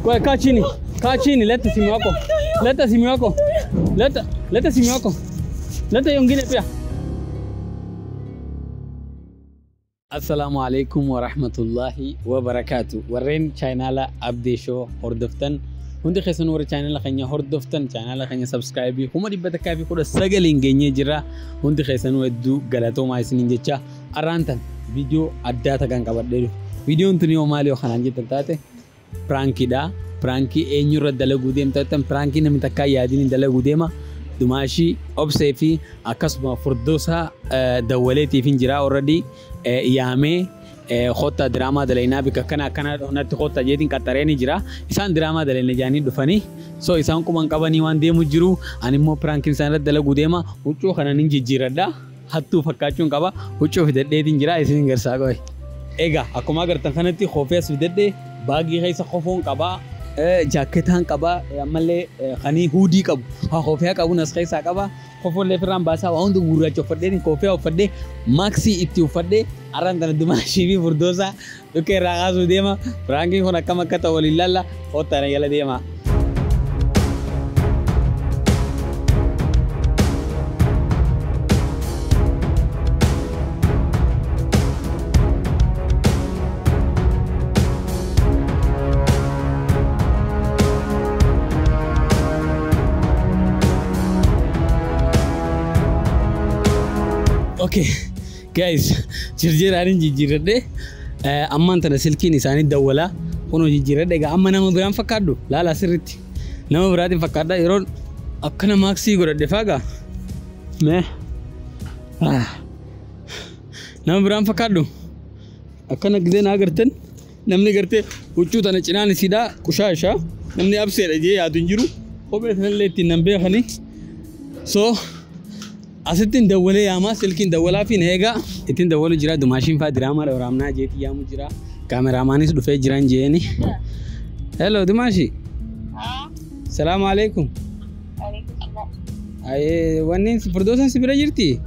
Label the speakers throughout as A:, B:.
A: Wewe kaa chini. Kaa chini, leta simu yako. Leta simu yako. Leta simu yako. Leta hiyo nyingine pia. Assalamu alaikum wa rahmatullahi wa barakatuh. Warreen chaanala Abdi Show hordoftan. Hundi keessan warra chaanala keenya hordoftan chaanala keenya subscribe 119,000 geenyee jira. Hundi keessan hedduu galatoomaa isiniin jecha arraantan viidiyoo addaa takan qabadhee dhufe. Viidiyoon tuni yoo maali yoo kanaan jettan taate prankiidha. Prankii eenyurra dalaguu deemta jettan prankii namni takkaa yaadiin dalaguu deema. Dumaashii Obsee fi akkasuma Furdoosaa Dawwaleetiif hin jira already yaamee kottaa diraamaa dalaynaa bikka akkana akkana natti kottaa jeetiin qaxxaree ni jira. Isaan diraamaa dalayna jaanii dhufanii so isaan quban qabanii waan deemu jiru. Ani immoo prankiin isaan irratti dalaguu deema. Huccuu kana nin jijjiiradha. Hattuu fakkaachuun qaba. Huccuu fidadheetiin jira isin garsaa qoy. Egaa akkuma agartan kanatti koffee as fidadhee baagii keessa kofoon qabaa. Jaaketaan qaba ammallee kanii huudii qabu koffee qabuun as keessaa qaba kofoollee firraan baasaa waan hundi gurraacha uffadhee koffee uffadhee maaksii itti uffadhee arraan tana Dumaashii fi Furdoosaa dhukkee irraa kaasuu deema. Piraankiin kun akkam akka ta'u waliin laalla kottaa na jala deema. Okay, guys, jirjiraan jijjiiradhe ammaan tana silkiin isaanii dawwalaa kunoo jijjiiradhe. Egaa amma nama biraan fakkaadhu laala sirriitti nama biraatiin fakkaadha yeroo akkana maaksii godhadhe faagaa mee nama biraan fakkaadhu akkana gisee na agartan namni gartee huccuu tana cinaan isiidhaa qushaashaa namni abseedha jee yaadu hin jiru kophee sanallee ittiin nan beekanii so asittiin dawwalee yaamaa silkiin dawwalaa fi eegaa ittiin dawwalu jira. Dumaashiin fa'aa diraamaa waraabnaa jeetii yaamu jira. Kaameraamaanis dhufee jiran jeeni. Hello Dumaashi. Salaamu alaikum. Ayee wanni Furdoosan si bira jirti?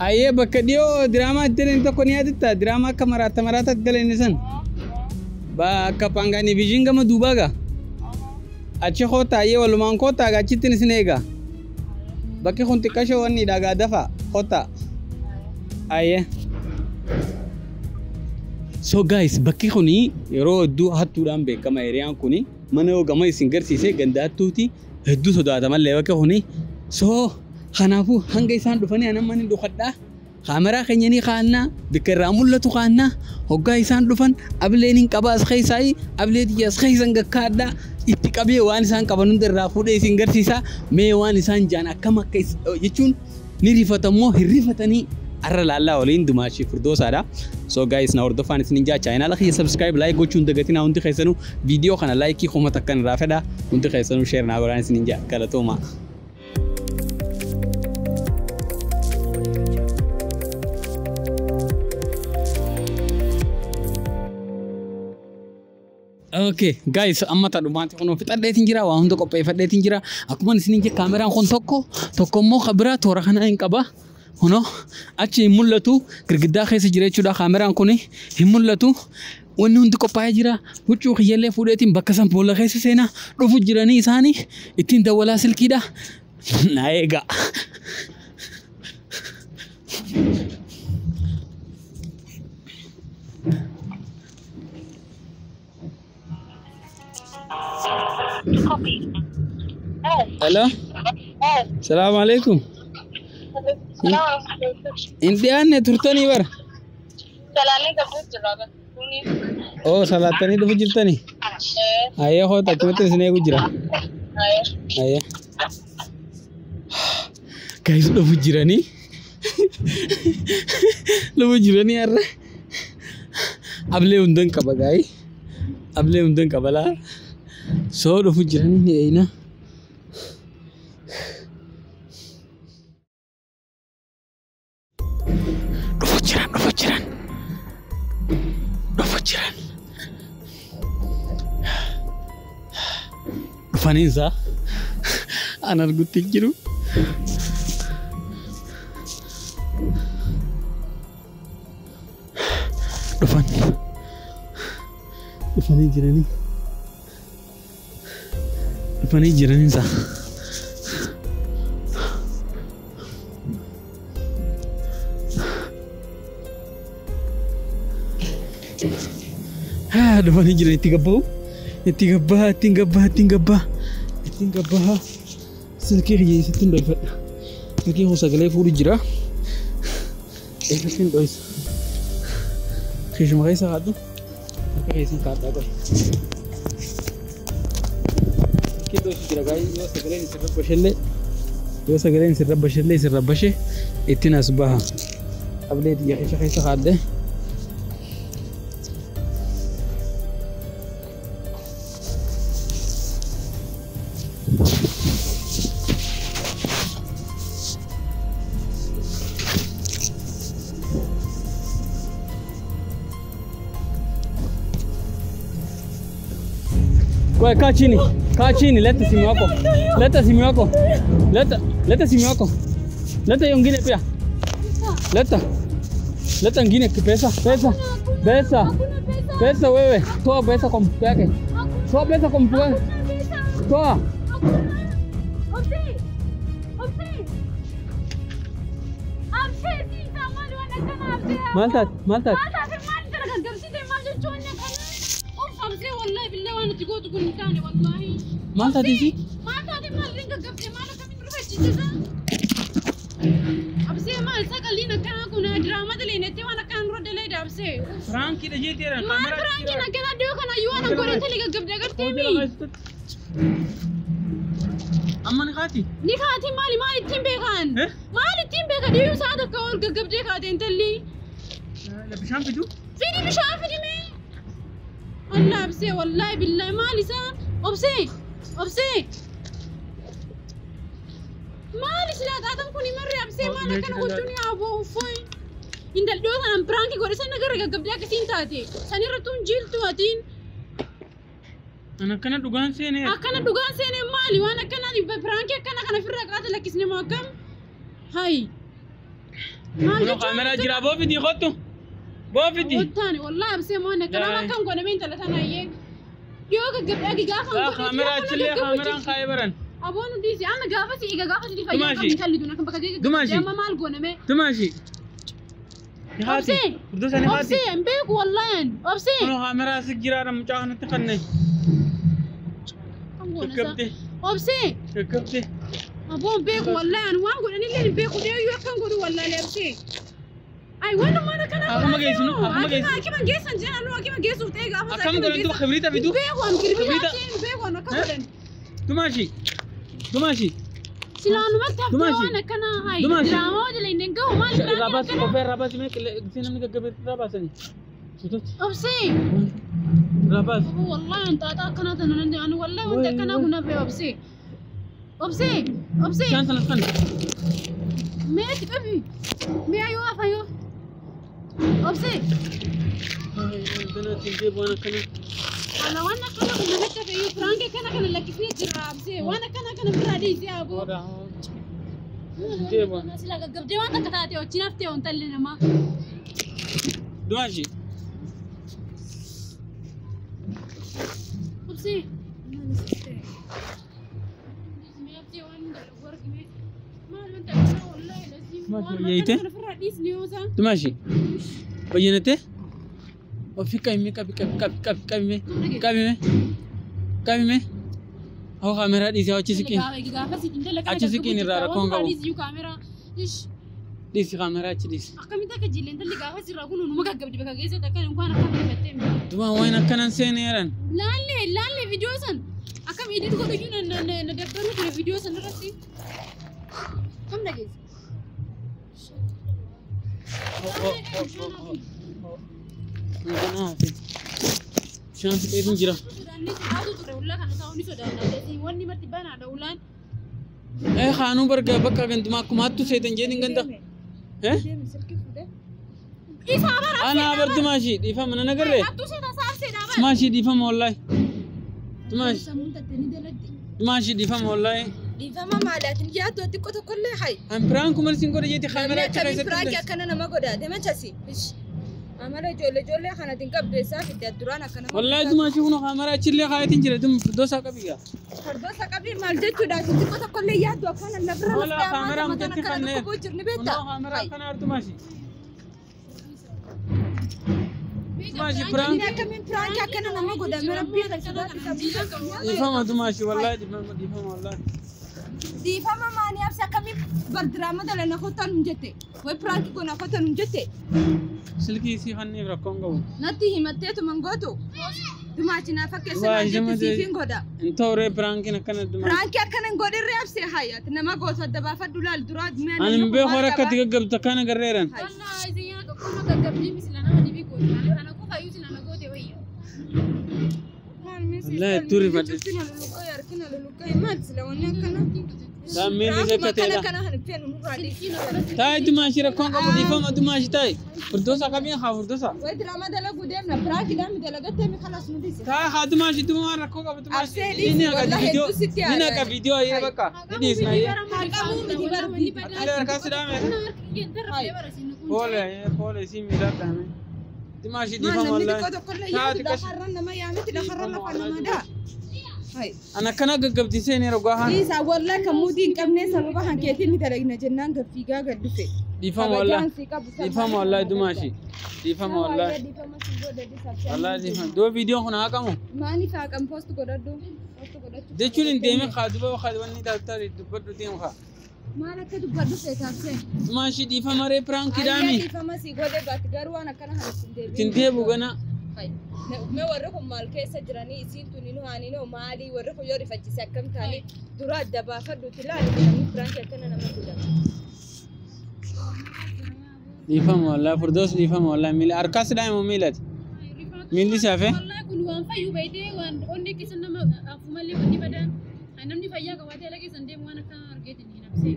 A: Hayyee bakka dhiyoo diraamaa itti daleen tokko ni yaadatta? Diraamaa akka maraata maraata itti daleen san? Bakka Pangaanii Viijin gama duubaa gaa? Achi kottaa ayyee walumaan kottaa gaa achittiin isin eega. Bakki kun xiqqashoo wanni dhagaa dafa kottaa. Ayyee. So guys bakki kuni yeroo hedduu hattuudhaan beekama eriyaan kuni mana yoo gama isin garsiisee ganda hattuuti hedduu sodaatamallee bakki kuni. So kanaafuu hanga isaan dhufanii anan manni dhokadhaa. Kaameraa keenya ni kaa'annaa bikka irraa mul'atu kaa'annaa hoggaa isaan dhufan ableen hin qaba as keessaayi ablee tiyya as keessan gakkaadhaa itti qabee waan isaan qaban hunda irraa fuudhee isin garsiisaa mee waan isaan jaan akkam akka jechuun ni rifatamoo hin rifatanii arra laallaa waliin Dumaashii Furdoosaadha. So guys na hordofaan isin jaa chaayinaala kiyya subscribe like gochuun dagatinaa hundi keessanuu viidiyoo kana laayikii 1000 irraa fedha hundi keessanuu share naa godhaan isin jaa galatooma. Okay, guys, amma ta dhumaati kun fixadheetiin jira waan hunda qopheeffadheetiin jira. Akkuma isin jee kaameraan kun tokko tokko immoo biraa toora kana hin qaba. Kunoo achi hin mul'atu girgiddaa keessa jira jechuudha kaameraan kun hin mul'atu. Wanni hundi qophaa'ee jira. Huccuu kiyyallee fuudheetiin bakka san boolla keessa seenaa dhufu jiranii isaanii ittiin dawwalaa silkiidha. Na eegaa. Hello. Salaamu alaikum. Hin dhiyaanne turtanii bara. Oh salaattanii dhufu jirtanii? Ayyee hoota achumatti isin eegu jira. Ayyee. Guys dhufu jiranii. Dhufu jiranii har'a. Ablee hundan qaba gaa'ii. Ablee hundan qaba laa. So dhufu jiranii ni eeyna. Dhufu jiran dhufu jiran. Dhufu jiran. Dhufaniinsa an argutti hin jiru. Dhufan. Dhufanii jiranii. Dhufanii jiranii isaa. Dhufanii jiran itti gabbaa'u. Itti gabbaa, ittiin gabbaa, ittiin gabbaa. Ittiin gabbaa. Silkii kiyya eessatti hin dhoyfadha. Silkiin kun sagalee fuudhu jira. Eessatti hin dhoysa. Keeshuma keessa kaadhu. Harka keessan kaadhaa qoy. Silkiin dhoysu jira gaa'ii yoo sagaleen isin rabbashellee yoo sagaleen isin rabbashellee isin rabbashe ittiin as baha. Qablee xiyya keessa keessa kaadhee. Kwa kaa chini, kaa chini, leta simu yako. Leta simu yako. Leta, leta simu yako. Leta hiyo ngine pia. Leta. Leta ngine pesa, pesa. Pesa. Pesa wewe. Toa pesa kwa mfuko yake. Toa pesa kwa mfuko yake. Toa. Maal taate? Maal taate?
B: والله بالله وانا تقول تقول ثاني والله
A: maal taate isii?
B: ما تعطي مال رينك قبل ما لك من روح تجزا أبسي ما سقل لنا كان كنا دراما دلنا تي وانا كان رد لي أبسي
A: Firaankiidha jeeteera.
B: ما فرانكي نكنا ديو كنا يوانا قولي تلي قبل قبل
A: Amma ni kaati?
B: نخاتي مالي مالي تيم بيخان مالي تيم بيخان ديو ساعة كول قبل خاتي انت اللي
A: Bishaan fiduu?
B: فيني مش عارفة دي مين والله أبسي والله بالله مالي سان أبسي أبسي مالي سلا آدم كوني مرة أبسي مالي كان قلتوني أبو فين إن الدوث أنا برانكي قولي سنة قرقة قبل كسين تاتي سنة رتون جيل تواتين
A: Ana akkana dhugaan seenee.
B: أكنا دوغان سنة مالي وأنا كنا برانكي كنا كنا في الرقعة لك سنة ما كم هاي
A: Kunoo kaameraa jira boo fidii kottu. Boo fidii.
B: والثاني والله أبسي ما أنا كنا ما كم قلنا مين ثلاثة أنا يك يوك قبل أجي قافل
A: Kaameraa achillee kaameraan kaa'ee baran.
B: أبون ديزي أنا قافل إيجا قافل دي فيا
A: Dumaashi.
B: كم تخلي دونا كم بكا
A: Dumaashi.
B: ما مال قلنا مين
A: Dumaashi. Ni haati.
B: أبسي
A: Furdoosa ni haati.
B: أبسي أمبيك والله أبسي
A: Kunoo kaameraa si jiraadha mucaa kanatti kanneen.
B: كم قلنا
A: Gaggabdee.
B: أبسي
A: Gaggabdee.
B: أبون بيك والله أنا وان قلنا اللي بيك ودي يو كم قلوا والله أبسي أي وين ما أنا كنا
A: Akkuma geessinu, akkuma geessinu.
B: أكيد جيسن جانا نو أكيد جيسو تيجا
A: Akkam godhan duuba kibriita fiduu?
B: بيك وأنا
A: Kibriita.
B: كربيتا بيك وأنا كم قلنا
A: Dumaashi. Dumaashi.
B: Silaanumatti haftee
A: Dumaashi.
B: waan akkanaa hayi.
A: Dumaashi.
B: Diraamaa wajjin hin gahu maal
A: Irraa baasi kophee irraa baasi mee qillee namni gaggabee irraa baasanii. Suutatti.
B: Obsee.
A: Irraa baasi.
B: Wallahi an xaaxaa akkanaa tana nan ani wallahi wanta akkanaa kun hafe obsee. Obsee. Obsee.
A: Bishaan sanas kan.
B: Mee itti qabi. Mee yoo hafa yoo. Obsee.
A: Waan akkanaa.
B: Ana waan akkana kun namatti hafe iyyuu firaankii akkana kana lakkisnee jirra obsee. Waan akkana kana biraa dhiisee aboo. Sila gaggabdee waan takka taate wajjin haftee wantalli namaa.
A: Dumaashi.
B: Obsee.
A: Dumaashi. Bayyanatee. Ofii qabime qabi qabi qabi qabi qabime qabime qabime. Hoo kaameraa dhiisee achi siqiin. Achi siqiin irraa rakkoon qabu. Dhiisi kaameraa achi dhiisi. Dumaa waan akkanan seenee jiran.
B: Laalle laalle viidiyoo san akkam edit godhu na dabbaru ture viidiyoo san irratti. Kam dhageesse?
A: Bishaan fixeetu jira.
B: Sodaannee sodaatu ture ulaa kana taa'uu ni sodaanna. Wanni marti banaadha ulaan.
A: Kaanuu barga bakka gantumaa akkuma hattu seetan jeetiin ganda.
B: Isaa bara
A: Anaa bar Dumaashi dhiifama nan agarree.
B: hattuu seetaa saarseedha bara.
A: Dumaashi dhiifama wallaahi. Dumaashi
B: Sammuun tattanii dalagde.
A: Dumaashi dhiifama wallaahi.
C: Dhiifama maalaatiin yaaddu xiqqoo tokkollee hayi.
A: An piraan kuma sin godhe jeeti
C: Namni
A: kaameraa achi
C: akkamiin
A: keessatti.
C: piraankii akkana nama godha? Deemachasi. Amala ijoollee kanaatiin qabdu eessaa fidde duraan akkana.
A: Wallaahi Dumaashi kun kaameraa achillee kaayatiin jira. Firdoosaa qabigaa.
C: Firdoosa qabii maal jechuudha? Xixiqqoo tokkollee yaaddu akkana lafarra
A: Wala kaameraa mutatti kanneen.
C: Dhukkubuu jirni beektaa?
A: Kunoo kaameraa akkana Dumaashi. Dumaashi piraank.
C: Inni akkamiin piraankii akkana nama godhame rabbii kan sodaatu.
A: Dhiifama Dumaashi wallaahi dhiifama dhiifama wallaahi.
C: Dhiifama maanii absi akkamiin bardiraama dalana kottaan hin jette? Way piraankii goona kottaan hin jette?
A: Silkii isii kanniif rakkoon qabu.
C: Natti himatteetu mangootu. Dumaachi naa fakkeessa naan jette siifiin godha.
A: Hin ta'uree piraankiin akkana Dumaashi.
C: Piraankii akkana hin godhirree absee hayyaati nama gootu adda baafadhu laal duraa mi'a
A: Ani hin beeku hora akkatti gaggabdu akkaan agarreeran.
B: Wallaahi isin yaa qoqqooma gaggabdii misila nama dhibii goote. Ana qofa iyyuu sila na goote wayya.
A: Wallaahi turi fadhe. Miilli isa akka ta'edha. Taayi Dumaashi rakkoon qabu dhiifama Dumaashi taayi. Firdoosa qabiin haa firdoosa. Taayi haa Dumaashi dumaan rakkoo qabu Dumaashi. Inni akka viidiyoo inni akka viidiyoo ayyee bakka ni dhiisna ayyee. Akkalee harkaa si dhaame. Poole ayyee poole isii miilaa dhaame. Dumaashi dhiifama wallaahi. Taayi xiqqash. Ana akkana gaggabdisee ni rogaa haan.
C: Dhiisaa wallaahi kan muudii hin qabne sababa hankeetiin ni dalagna jennaan gaffiigaa gad dhufe.
A: Dhiifama wallaahi. Dhiifama wallaahi Dumaashi. Dhiifama wallaahi. Wallaahi dhiifama. Doo viidiyoon kun haa qamu.
C: Maaliif haa qamu poost godhadhu. Poost godhachuu.
A: Jechuun hin deemin haa duba haa wanni taatu dubbadhu deemu haa.
C: Maal akka dubbadhu feetaaf seen.
A: Dumaashi dhiifama ree piraankii daami.
C: Dhiifama si godhe baati garuu waan akkana haa ittiin deebiin.
A: Ittiin deebu gana.
C: Mee warri kun maal keessa jiranii isiin tuni nu haaniinoo maalii warri kun yoo rifachiise akkam taanii dura adda baafadhuuti laali namni piraankii akkana nama godhama.
A: Dhiifama wallaahi Firdoos dhiifama wallaahi miila harkaas dhaa'imu miilati. Miilli saafee.
B: Wallaahi kun waan fayyuu baay'ee waan onnee keessa nama afumallee wanni badaan namni fayyaa qabaatee ala keessan deemu waan akkana argeetiin hin absee.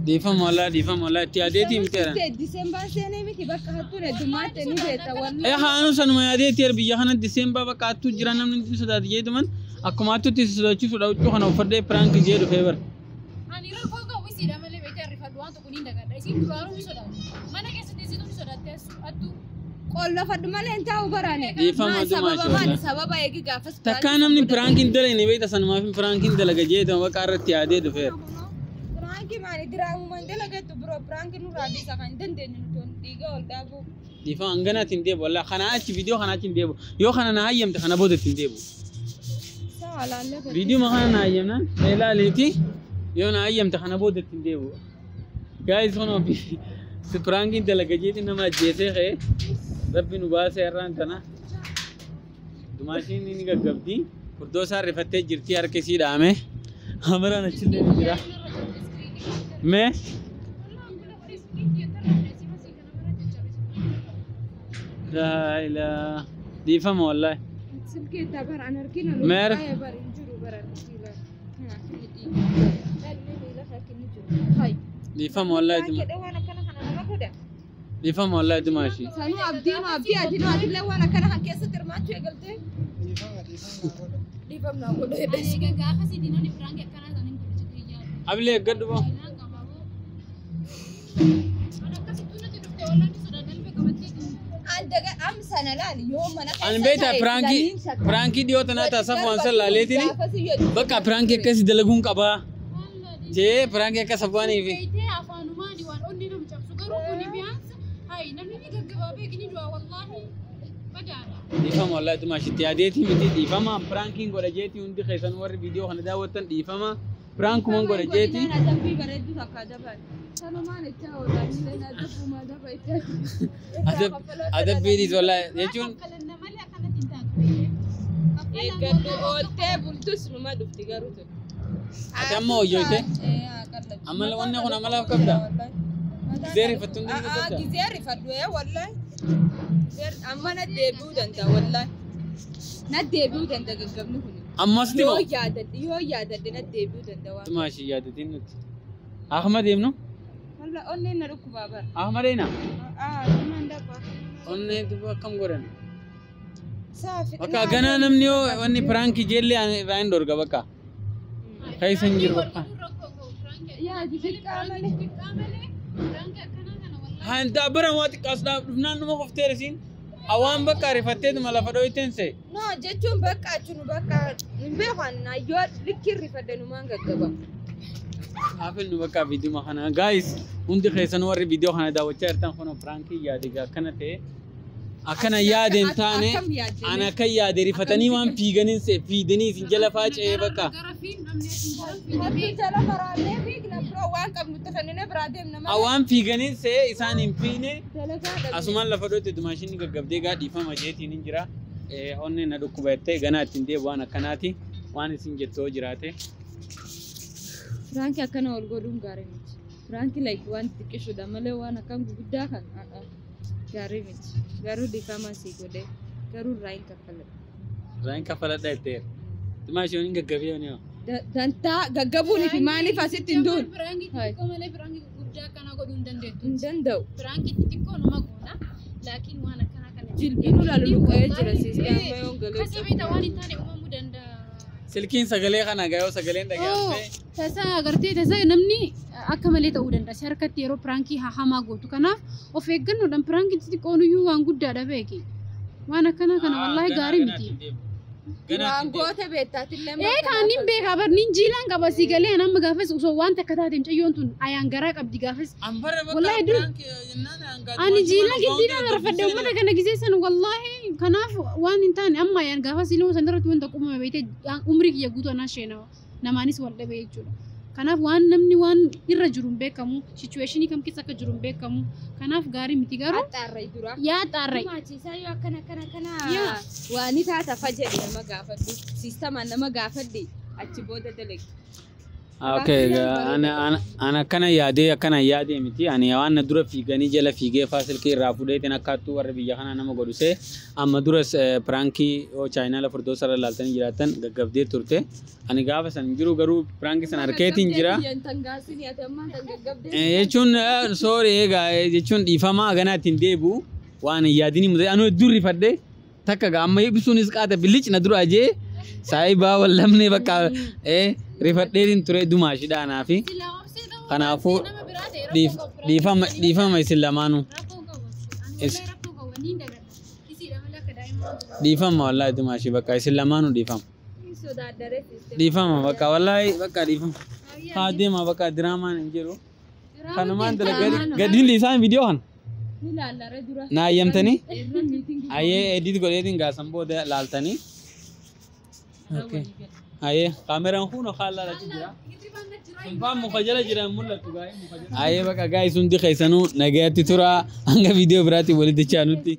A: Dhiifama wallaahi dhiifama wallaahi itti yaadeetii miteera.
C: Diseembaan seenee miti bakka hattuun heddummaatti ni beekta wallaahi.
A: Ee haanu sanuma yaadeetii biyya kana diseembaa bakka hattuu jira namni inni sodaatu jeetuman akkuma hattuutti sodaachisuudha huccuu kana uffadhee piraankii jee dhufee bara.
B: Ani rakkoo qabu isiidha malee beektaa rifadhu waan tokko ni dagadha. Isiin duraanuu ni sodaatu. Mana keessatti isiitu ni sodaatte hattuu.
C: Qollofadhu malee hin taa'u baraane.
A: Dhiifama
C: Sababa
A: Dumaashi
C: maali
A: wallaahi.
C: sababa eegi gaafas.
A: Takkaa namni piraankiin dalagne beekta sanumaaf piraankiin dalaga jeetuma bakka irratti yaadee dhufeera.
C: Piraankii maali diraamumaan dalagattu biroo piraankii nurraa dhiisa kan hin dandeenyu nuti dhiiga ol dhaabuu.
A: Dhiifama hangana ittiin deebu wallaahi kana achi viidiyoo kana achi hin deebu yoo kana na hayyamte kana booda ittiin deebu.
C: Sawa laallee.
A: Viidiyoo kana na hayyamnaan na ilaaliiti yoo na hayyamte kana booda ittiin deebu. Gaayis kun ofii si piraankiin dalaga jeeti nama ajjeesee ka'e rabbi nu baasee irraan tana. Dumaashiin ni gaggabdi furdoosaa rifattee jirti harka isii dhaame. Hamaraan achillee ni jira. Mee laa ilaa dhiifama wallaahi.
C: Silkii itti baraan harkina
A: Meer.
C: bara hin jiru bara
A: Dhiifama wallaahi duma.
C: waan akkana kana nama godha.
A: Dhiifama wallaahi Dumaashii.
C: Sanuu abdiin abdii ati atillee waan akkana kan keessatti hirmaachuu eegaltee. Dhiifama naa godha.
B: Ani gaafa siiti namni piraankii akkanaa isaanii hin godhu jedhee yaadu.
A: Ablee eeggadhu boo.
B: Seenaan qabaaboo. Ani akkasittuu natti dhufte wallaan ni sodaadha ilma qabattee
C: Am sana laali yoo mana keessa
A: Ani beektaa
C: ta'e
A: piraankii
C: lamiin shakka.
A: piraankii dhiyoo tanaa taasisaa waan san laaleetini
C: Gaafas iyyuu
A: bakka piraankii akkasii dalaguun qabaa. Jee piraankii akka safaaniifi.
B: Beeytee afaanumaani waan onni nama cabsu garuu kuni biyaansa hayi namni ni gaggabaabee ni du'a wallaahi badaadha.
A: Dhiifama wallaahi Dumaashitti yaadeetii miti dhiifama piraankiin godha jeetii hundi keessan warri viidiyoo kana daawwattan dhiifama piraankuman godha jeetii.
C: Adabbii bareedduu takka adaban. Sanumaan itti hawwataa adabbumaa adaba itti.
A: Adabbiinis wallaahi jechuun
B: Kaffalanna malee akkanatti hin taatu beeytee.
C: Eeggadhu ooltee bultus numa dhufti garuu tun.
A: Ati amma hojjete? Amala wanni kun amalaaf qabda? Gizee rifattu hundi ni qabda?
C: Gizee rifadhu ee wallahi. Amma na deebi'uu danda'a wallahi. Na deebi'uu danda'a gaggabni kun.
A: Ammas
C: Yoo
A: moo?
C: yaadadhe yoo yaadadhe na deebi'uu danda'a waan.
A: Dumaashii yaadatiin nuti. Ahmad deemnu?
C: Wallah onneen na dhukkubaa bara.
A: Ahmad eena?
C: Aa dhumaan dhaqaa.
A: Onnee duba akkam godhan?
C: Saafi.
A: Bakka ganaa namni yoo wanni piraankii jeellee ani irraa hin dorga bakka. Keessa hin jiru bakka.
C: Yaadi xiqqaa malee.
B: Xiqqaa malee piraankii akkanaa kana wallaahi.
A: Hanta bara waa xiqqaas dhufnaan numa qofteerisiin awaan bakka ariifatteetuma lafa dhooyteen see.
C: No jechuun bakka achunu bakka hin beekan yoo likki rifadhe numaan gaggaba.
A: Haafil nu bakka viidiyoo kana guys hundi keessan warri viidiyoo kana daawwachaa jirtan kun piraankii yaade akkana ta'e akkana yaade hin taane ana akka yaade rifatanii waan fiiganiin see fiidanii isin jala faaca'ee bakka.
C: Jala maraannee fiigna biroo waan qabnutti kennine biraa deemna malee.
A: Awaan fiiganiin see isaan hin fiine
C: Dalagaa dhabne.
A: asumaan lafa dhooyte dumaashinni gaggabdee gaa dhiifama jeetiin hin jira. Onneen na dhukkuba jettee ganaa ittiin deebi'u waan akkanaati waan isin jettoo jiraate.
C: Piraankii akkana ol godhuun gaarii miti. Piraankii like waan xiqqishuudha malee waan akkan guguddaa kan gaarii miti. Garuu dhiifama sii godhee garuu irraa hin kaffaladha.
A: Irraa hin kaffaladha jetteera. Dumaashin hin gaggabee yoo.
C: Dantaa gaggabuun fi maaliif asitti hin duun?
B: Piraankii xixiqqoo malee piraankii gurguddaa akkanaa godhuu hin dandeettu.
C: Hin danda'u.
B: Piraankii xixiqqoo nama goona. Laakiin waan akkanaa kana.
C: Jilbiinuu laaluluqee jira siisii amma yoon galee.
B: Kasa beektaa waan hin taane uumamuu danda'a.
A: Silkiin sagalee kana gayoo sagaleen dhaga'amte.
B: Tasa agartee tasa namni akka malee ta'uu danda'a. Si harkatti yeroo piraankii hamaa gootu. Kanaaf of eeggannoodhaan piraankii xixiqqoon iyyuu waan guddaadha beeki. Waan akkanaa kana wallaahi gaarii miti.
C: Waan goota beektaatillee.
B: Kan hin beekaa bar nin jiilaan qaba sii galee amma gaafas osoo waan takka taate mucayyoon tun ayaan garaa qabdi gaafas. Wallaahi dur ani jiila giddiidhaan arfadhe uummata kana gisee san wallaahi kanaaf waan hin taane amma ayaan gaafas ilmoo san irratti wanta qubame beekte umrii kiyya guutuu anaa sheenawa namaanis wal dhabe jechuudha. Kanaaf waan namni waan irra jiru hin beekamu situeeshinii kam keessa akka jiru hin beekamu kanaaf gaarii miti garuu
C: Xaarree dura.
B: yaa xaarree.
C: Maachisaa yoo akkana akkana akkana waan taata fajedhe nama gaafadhu siistamaan nama gaafadhe achi booda dalagi.
A: Okay, ana akkana yaadee akkana yaadee miti. Ani waan na dura fiiganii jala fiigee faa silkii irraa fuudheetiin akkaattuu warra biyya kanaa nama godhuse. Amma duras piraankii yoo chaayinaala furdoosa irra laaltanii jiraatan gaggabdee turte. Ani gaafa san jiru garuu piraankii san harkeetiin jira. Jechuun soori egaa jechuun dhiifamaa ganaa ittiin deebi'u waan hin yaadini mute. Anu hedduu rifadhe takka gaa amma ibsuunis qaata bilic na dura ajee saayibaa wallamne bakka rifadheetiin ture dumaashidhaanaa fi kanaafuu dhiifama isin lamaanuu dhiifama wallaahi dumaashii bakka isin lamaanuu dhiifama dhiifama bakka wallaahi bakka dhiifama haa deema bakka diraamaan hin jiru kanumaan dalagaa gadiin isaan viidiyoo kana naa eeyyamtanii ayyee edit godheetiin gaasan booda laaltanii. Okay. Aye, kaameraan kun haala lachi jira. Sunfaan muka jala jira mul'atu gaa'ee muka jala. Aye bakka gaa'ee hundi keessanuu nagaatti tura hanga viidiyoo biraatti walitti chaanutti.